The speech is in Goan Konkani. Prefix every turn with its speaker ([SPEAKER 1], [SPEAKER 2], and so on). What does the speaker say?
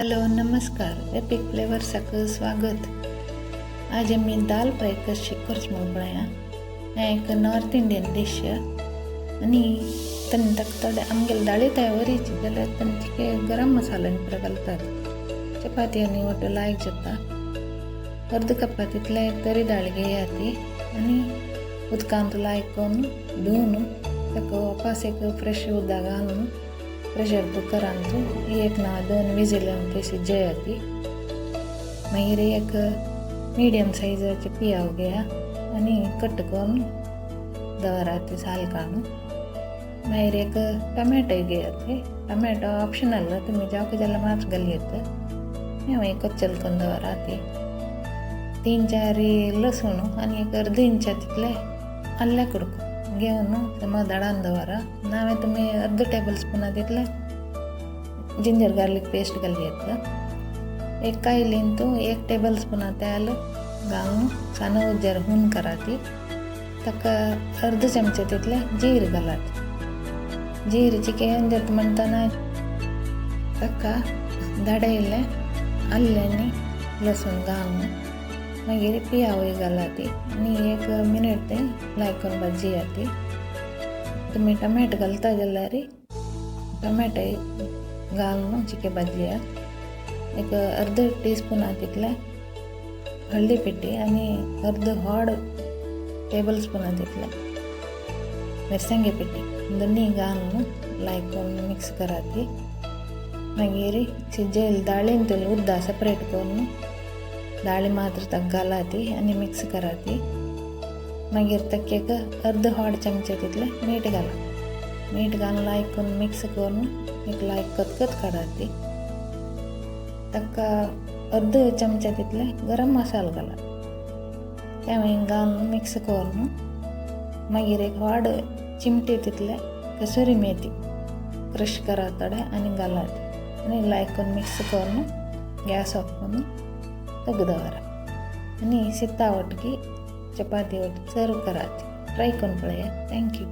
[SPEAKER 1] हॅलो नमस्कार, एपिक फ्लेवर्साक स्वागत. आज आमी दाल फ्राय कशी करची म्हूण पळया. हें एक नॉर्थ इंडियन डीश आनी तांणी ताका थोडे आमगेले दाळी ताय वरीची जाल्यार तांचे गरम मसालो पुरो घालतात. चपाती आनी वट्ट लायक जाता. अर्द कपा तितले तरी दाळ घेया ती आनी उदकांत लायक करून धुवन ताका वापस एक फ्रेश उदक घालून प्रेशर कुकरांत एक ना दोन विजील ती शिजया ती. मागीर एक मिडियम सायजाचे पियाव घेया आनी कट करून दवरात ती साल काडून. मागीर एक टमॅटो घेयात ती. टमॅटो ऑप्शनल, तुमी जावक जाल्यार मात घालयत. मागीर कच्चल करून दवरात ती. 3-4 लसूण आनी एक अर्द इंचा तितले आल्ल्या कुडको घेवन समज दडान दवरा. नावे तुमी अर्द टेबल स्पुना तितले जिंजर गार्लिक पेस्ट घालयत. एक कायलीन 1 टेबल स्पुना तेल घालून सान उज्जार हून कराती. ताका अर्द चमचे तितले जीर घालात. जीर चिकेन जाता म्हणटना ताका धाडयलें आल्लें आनी लसूण घालून मागीर पियावूय घालाती आनी 1 मिनट तें लायक करून भाजया ती. तुमी टमॅटो घालता जाल्यार टमॅटो घालून चिके भाजया. एक अर्द टी स्पून तितलें हळदी पिठी आनी अर्द व्हड टेबल स्पून तितलें मिरसांगे पिठी दोनी घालून लायक करून मिक्स कराती. मागीर शिजयले दाळीन उदक सेपरेट करून दाळी मात्र ताका घालाती आनी मिक्स कराती. मागीर ताका एक अर्द व्हड चमचे तितलें मीठ घाला. मीठ घालून लायक करून मिक्स करून एक लायक कतकत काडाती. ताका अर्द चमचे तितलें गरम मसालो घाला. तें मागीर घालून मिक्स करून मागीर एक व्हड चिमटे तितलें कसुरी मेथी क्रश करात थोडे आनी घालात आनी लायक करून मिक्स करून गॅस ऑफ करून तग दवरा आनी शिता वटकी चपाती वटकी सर्व करात. ट्राय करून पळया. Thank you.